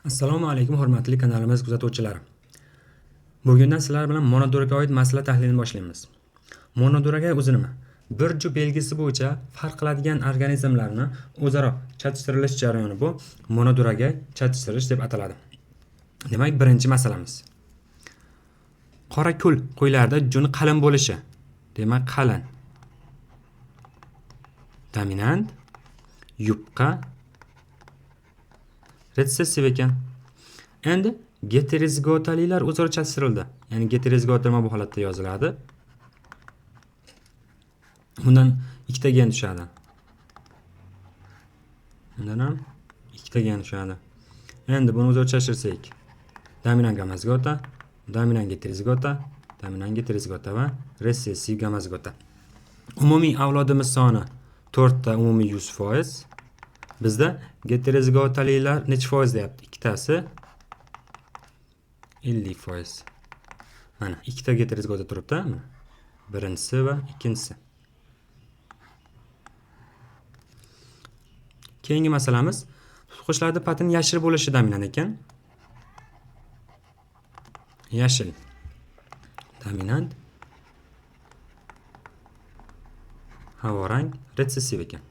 Assalomu alaykum hurmatli kanalimiz kuzatuvchilari. Bugundan sizlar bilan monoduraga oid masala tahlilini boshlaymiz. Monoduraga o'zi nima? Bir juft belgisi bo'yicha farq qiladigan organizmlarni o'zaro chatishtirilish jarayoni bu monoduraga chatishtirish deb ataladi. Demak, birinchi masalamiz. Qora kul qo'ylarda juni qalin bo'lishi. Demak, qalin. Dominant, yupqa, retsessiv ekan. Endi geterozigotalilar o'zaro chatishtirildi. Ya'ni geterozigota nima bu holatda yoziladi? Bundan ikkita gen tushadi. Bundan ham ikkita gen tushadi. Endi buni o'zaro chatishtirsak, dominant gomozigota, dominant geterozigota, dominant geterozigota va retsessiv gomozigota. Umumiy avlodimiz soni 4 ta, umumiy 100%. Bizda geterozigotalilar necha foiz deyapti? Ikkitasi 50%. Mana ikkita geterozigota turibdi, mana. Birinchisi va ikkinchisi. Keyingi masalamiz tutqichlarda patin yashil bo'lishi dominant ekan. Yashil dominant, havorang retsessiv ekan.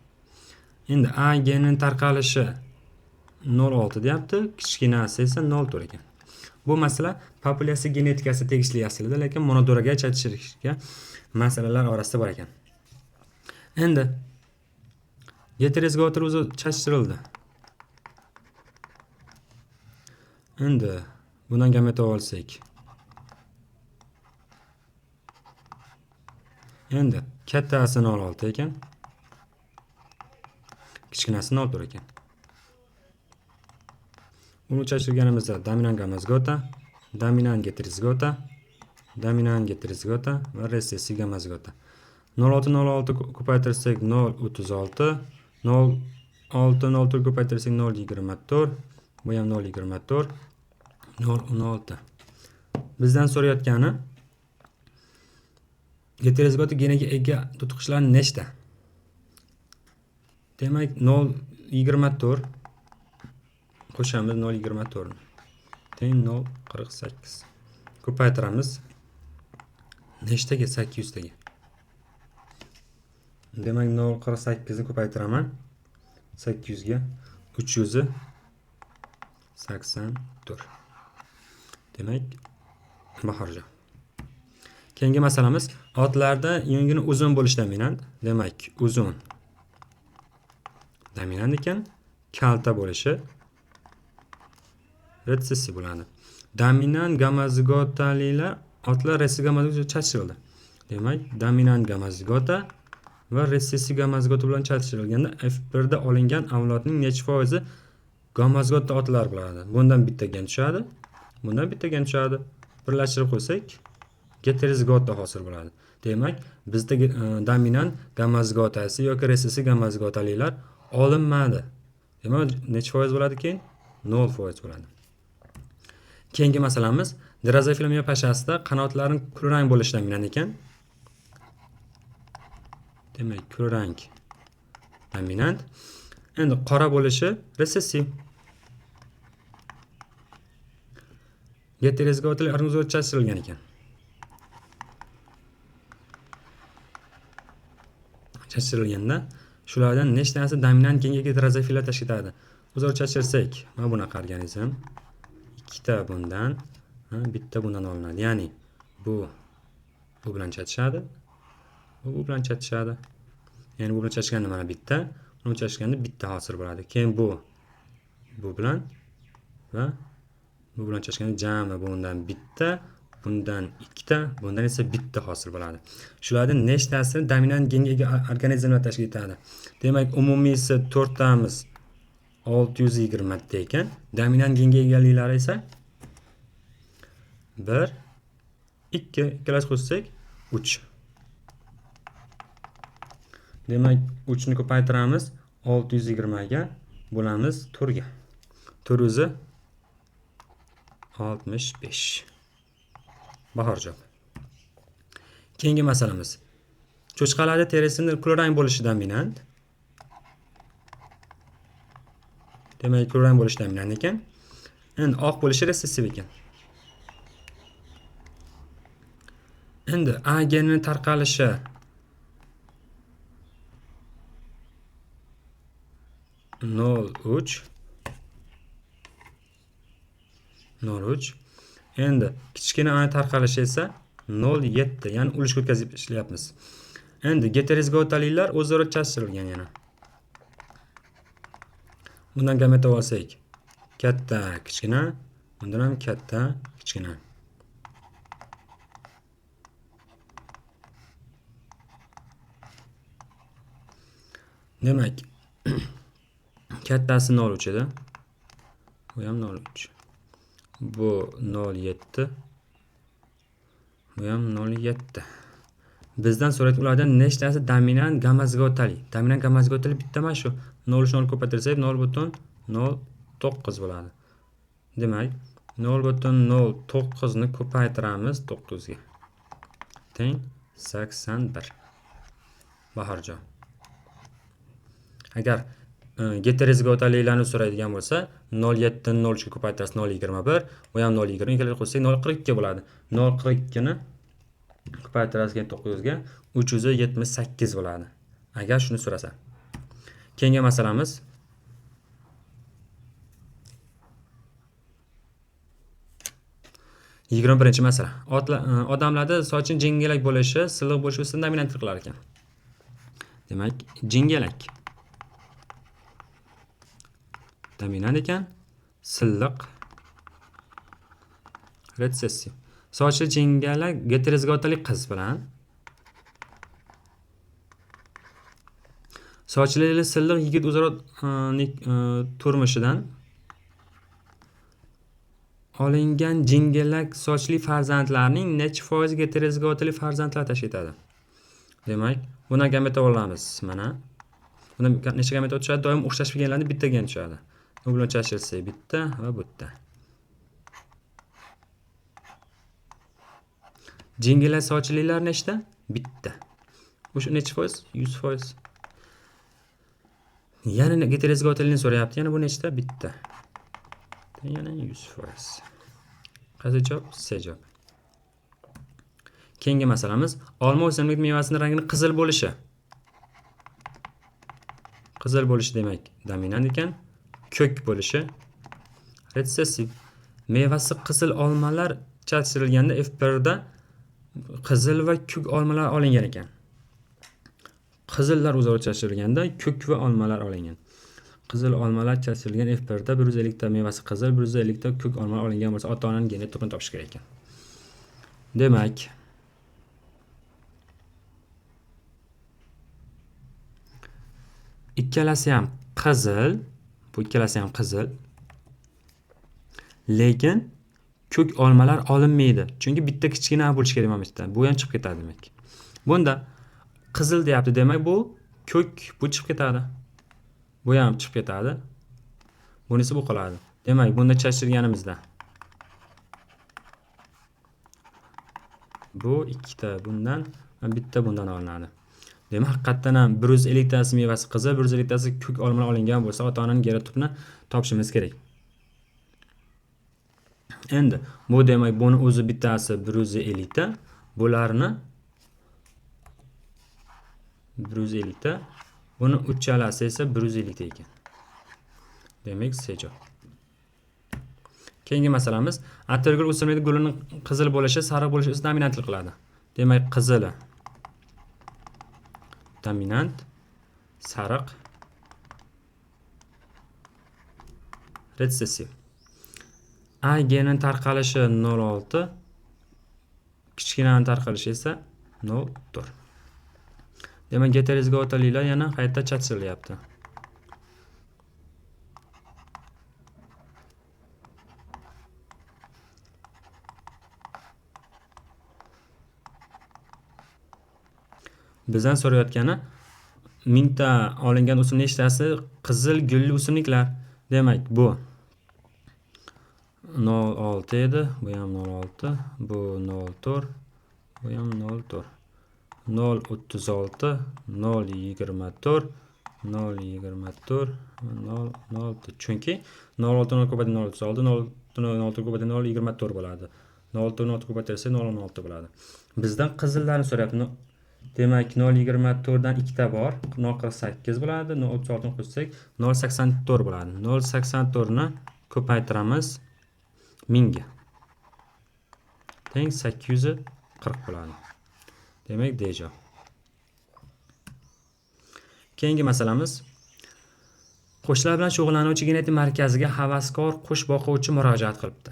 Endi A genining tarqalishi 0.6 deyapti, kichkinasi esa 0.4 ekan. Bu masala populyatsiya genetikasi tegishli aslida, lekin monoduraga chatishtirishga masalalar orasida bor ekan. Endi geterozigotalar o'zi chatishtirildi. Endi bundan gameta olsak. Endi kattasi 0.6 ekan. Kichkinasi 0.4 ekan. Uni chashirganimizda dominant gomozigota, dominant geterozigota, dominant geterozigota va retsessiv gomozigota. 0.6 0.6 ko'paytirsak 0.36, 0.6 0.4 ko'paytirsak 0.24, bu ham 0.24, 0.16. Bizdan so'rayotgani geterozigota geniga ega tutqichlar nechta? Demak, 0.24 qo'shamiz 0.24 ni. Teng 0.48. Ko'paytiramiz. Nechtaga? 800 taga. Demak, 0.48 ni ko'paytiraman. 800 ga 384. Demak, bahorjon. Keyingi masalamiz otlarda yungini uzun bo'lishi dominant. Demak, uzun dominant ekan, kalta bo'lishi retsessiv bo'ladi. Dominant gomozigotalilar otlar retsessiv gomozigota chatishtirildi. Demak, dominant gomozigota va retsessiv gomozigota bilan chatishtirilganda F1 da olingan avlodning necha foizi gomozigota otlar bo'ladi? Bundan bitta gen tushadi, bundan bitta gen tushadi. Birlashtirib qo'ysak, geterozigota hosil bo'ladi. Demak, bizda dominant gomozigotasi yoki retsessiv gomozigotalilar olinmadi. Demak, necha foiz bo'ladi keyin? 0% bo'ladi. Keyingi masalamiz Drosophila pashasida qanotlarining kulrang bo'lishi dominant ekan. Demak, kulrang dominant. Endi qora bo'lishi retsessiv. Geterozigotalar o'zaro chatishtirilgan ekan. Chatishtirilganda shulardan nechtasi dominant genga ega Drosophila tashkil etadi? O'zaro chatishtirsak, mana bunaqa organizm. Ikkita bundan, bitta bundan olinadi. Ya'ni bu bilan chatishadi, bu bilan chatishadi. Ya'ni bu bilan chatishganda mana bitta, buni chatishganda bitta hosil bo'ladi. Keyin bu bilan va bu bilan chatishganda jami bundan bitta, bundan ikkita, bundan esa bitta hosil bo'ladi. Shulardan nechtasi dominant genga ega organizmlar tashkil etadi? Demak, umumiysi 4 tamiz 620 ta ekan. Dominant genga egaliklari esa 1, 2, ikkalasi qo'shsak 3. Demak, 3 ni ko'paytiramiz 620 ga bo'lamiz 4 ga. 4 o'zi 65. Bahor javob. Keyingi masalamiz. Cho'chqalarda terisining kulrang bo'lishi dominant. Demak, kulrang bo'lishi dominant ekan. Endi oq bo'lishi retsessiv ekan. Endi A genini tarqalishi 0,3 0,3. Endi kichkina A tarqalishi esa 0,7, ya'ni ulushga o'tkazib ishlayapmiz. Endi geterozigotalilar o'zaro chashtirilgan yana. Bundan gameta olsak, katta, kichkina, bundan ham katta, kichkina. Demak, kattasi 0,3 edi. Bu ham 0,3. Bu 0,7. Bu ham 0,7. Bizdan so'raydi ulardan nechtasi dominant gamozigotali. Dominant gamozigotali bitta mana shu 0,3 0 ko'paytirsak 0,09 bo'ladi. Demak, 0,09 ni ko'paytiramiz 9 ga. Teng 81. Bahorjon. Agar geterozigotalilarni so'raydigan bo'lsa, 0,7 ni 0,3 ga ko'paytirasiz 0,21, bu ham 0,20 ga qo'shsak 0,42 bo'ladi. 0,42 ni ko'paytirasiz 9 ga 378 bo'ladi. Agar shuni so'rasa. Keyingi masalamiz 21-masala. Odamlarda sochin jingalak bo'lishi, silliq bo'lishi ustidan dominantlik qilar ekan. Demak, jingalak dominant ekan, silliq retsessiv. Sochli jingalak geterozigotali qiz bilan sochli silliq yigit o'zaro turmushidan olingan jingalak sochli farzandlarning necha foizi geterozigotali farzandlar tashkil etadi? Demak, bundan gameta olamiz mana. Bundan necha gameta tushadi? Doim o'xshash genlarni bitta gen tushadi. Bu bilan chashilsa bitta va bitta. Jingalak sochlilar nechta? Bitta. O'sha necha foiz? 100%. Yana geterozigotalini so'rayapti. Yana bu nechta? Bitta. Yana 100%. Qaysi javob? C javob. Keyingi masalamiz olma o'simlik mevasining rangini qizil bo'lishi. Qizil bo'lishi demak dominant ekan, ko'k bo'lishi retsessiv. Mevasi qizil olmalar chalishtirilganda F1 da qizil va ko'k olmalar olingan ekan. Qizillar o'zaro chalishtirilganda ko'k va olmalar olingan. Qizil olmalar chalishtirilgan F1 da 150 ta mevasi qizil, 150 ta ko'k olmalar olingan bo'lsa, ota-onaning genotipini topish kerak ekan. Demak, ikkalasi ham qizil, bu ikkalasi ham qizil. Lekin ko'k olmalar olinmaydi. Chunki bitta kichkina bo'lishi kerak mana bu yerda. Bu ham chiqib ketadi demak. Bunda qizil deyapti, demak bu ko'k, bu chiqib ketadi. Bu ham chiqib ketadi. Bunisi bu qoladi. Demak, bunda chashtirganimizda bu ikkita bundan va bitta bundan olinadi. Demak, haqiqatan ham 150 tasi mevasi qizil, 150 tasi ko'k olmalar olingan bo'lsa, ota-onaning genotipini topishimiz kerak. Endi bu demak, buni o'zi bittasi 150 ta, bularni 150 ta, buni uchalasi esa 150 ta ekan. Demak, C javob. Keyingi masalamiz atirgul o'simligi gulining qizil bo'lishi, sariq bo'lishi ustidan dominantlik qiladi. Demak, qizili dominant, sariq retsessiv. A genining tarqalishi 0,6, kichkinaning tarqalishi esa 0,4. Demak, geterozigotalilar yana qayta chachilyapti. Bizdan so'rayotgani 1000 ta olingan o'simlik nechtasi qizil gulli o'simliklar. Demak, bu 0,6 edi, bu ham 0,6, bu 0,4, bu ham 0,4. 0,36, 0,24, 0,24, 0,06. Chunki 0,6 0 ko'paytirib 0,36, 0.6 ko'paytirib 0.24 bo'ladi. 0.6 ko'paytirsak 0.16 bo'ladi. Bizdan qizillarni so'rayapti. Demak, 0.24 dan ikkita bor, 0.48 bo'ladi. 0.36 ni qo'shsak 0.84 bo'ladi. 0.84 ni ko'paytiramiz 1000 ga. Teng 840 bo'ladi. Demak, D javob. Keyingi masalamiz. Qushlar bilan shug'ullanuvchi genetik markaziga havaskor qush boquvchi murojaat qilibdi.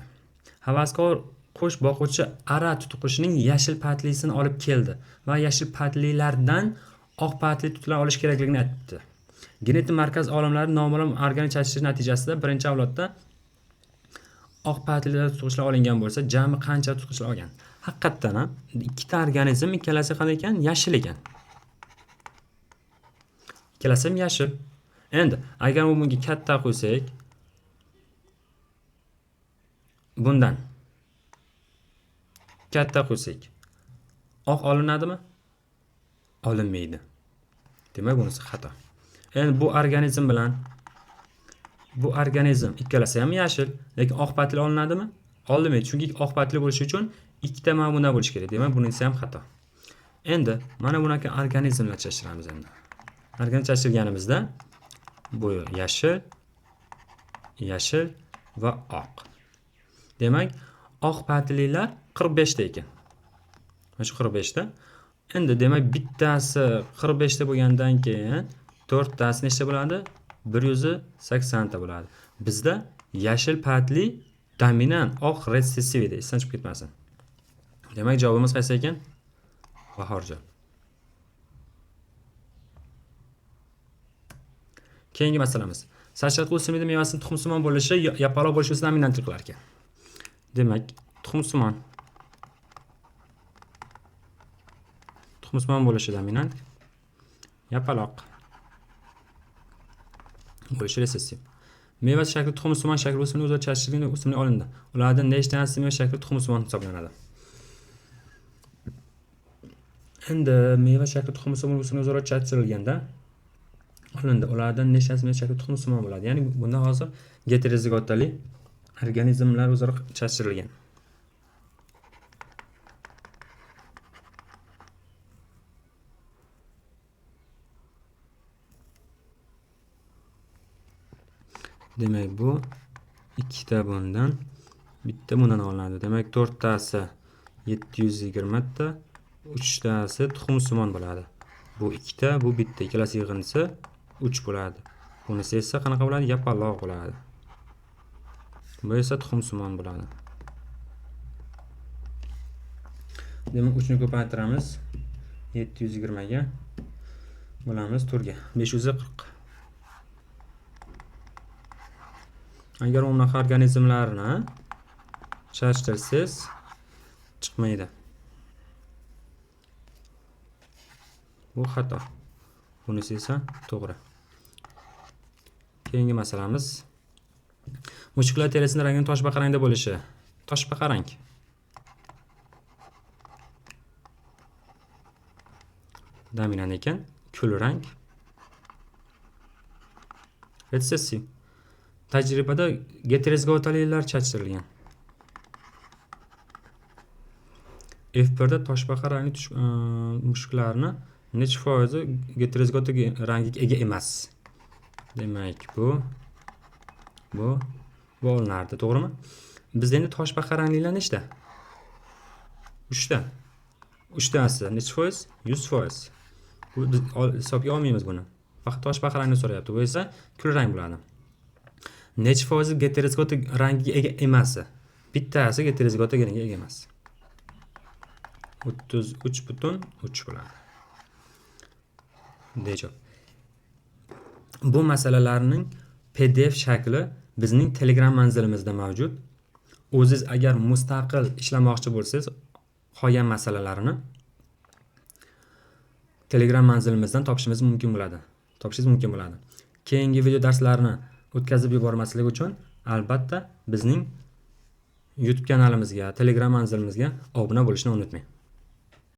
Havaskor qush boquvchi ara tutuqushining yashil patlisini olib keldi va yashil patlilardan oq patli tutlar olish kerakligini aytdi. Genetik markaz olimlari noma'lum organik chachishish natijasida birinchi avlodda oq patlilar tutqushlar olingan bo'lsa, jami qancha tutqushlar olgan? Haqiqatdan ham ikkita organizm ikkalasi qanday ekan? Yashil ekan. Ikkalasi ham yashil. Endi agar bunga katta qo'ysak, bundan katta qo'ysak, oq olinadimi? Olinmaydi. Demak, bunisi xato. Endi bu organizm bilan bu organizm ikkalasi ham yashil, lekin oq patli olinadimi? Olinmaydi. Chunki oq patli bo'lishi uchun ikkita mana bundan bo'lishi kerak. Demak, bunisi ham xato. Endi mana bunaqa organizmlar chashiramiz endi. Organizm chashirganimizda bu yashil, yashil va oq. Demak, oq patlilar 45 ta ekan. Mana shu 45 ta. Endi demak bittasi 45 ta bo'lgandan keyin to'rttasi nechta bo'ladi? 180 ta bo'ladi. Bizda yashil patli dominant, oq retsessiv edi. Esdan chiqib ketmasin. Demak, javobimiz qaysi ekan? Bahorjon. Keyingi masalamiz. Sachratqu o'simligi mevasining tuxumsimon bo'lishi yapaloq bo'lishi ustidan dominantlik qilar ekan. Demak, tuxumsimon bo'lishi dominant, yapaloq bo'lishi retsessiv. Meva shakli tuxumsimon shakli o'simlik o'zaro chachishgan o'simlik olindi. Ulardan nechtasi meva shakli tuxumsimon hisoblanadi? Endi meva shakli tuxumsimon o'simlik o'zaro chachirilganda olindi. Ulardan nechtasi meva shakli tuxumsimon bo'ladi? Ya'ni bunda hozir geterozigotali organizmlar o'zaro chachirilgan. Demak, bu ikkita bundan, bitta bundan olinadi. Demak, to'rttasi 720 ta, uchtasi tuxumsimon bo'ladi. Bu ikkita, bu bitta, ikkalasi yig'indisi 3 bo'ladi. Bunisi esa qanaqa bo'ladi? Yapaloq bo'ladi. Bu esa tuxumsimon bo'ladi. Demak, 3 ni ko'paytiramiz. 720 ga bo'lamiz 4 ga. 540. Agar unaqa organizmlarni chashtirsangiz chiqmaydi. Bu xato. Bunisi esa to'g'ri. Keyingi masalamiz. Mushuklar terisining rangining toshbaqa rangda bo'lishi. Toshbaqa rang. Dominant ekan, kul rang. Retsessiv. Tajribada geterozigotalilar chachirilgan. F1 da toshbaqa rangli mushuklarni necha foizi geterozigota rangiga ega emas? Demak, bu olinardi, to'g'rimi? Bizda endi toshbaqa ranglilar nechta? 3 ta. 3 tasi necha foiz? 100%. Bu biz hisobga olmaymiz buni. Faqat toshbaqa rangni so'rayapti. Bu esa kul rang bo'ladi. Necha foizi geterozigota rangiga ega emasi? Bittasi geterozigota rangiga ega emas. 33.3 bo'ladi. Demak, bu masalalarning PDF shakli bizning Telegram manzilimizda mavjud. O'zingiz agar mustaqil ishlamoqchi bo'lsangiz, qolgan masalalarini Telegram manzilimizdan topishingiz mumkin bo'ladi. Topishingiz mumkin bo'ladi. Keyingi video darslarni o'tkazib yubormaslik uchun albatta bizning YouTube kanalimizga, Telegram manzilimizga obuna bo'lishni unutmang.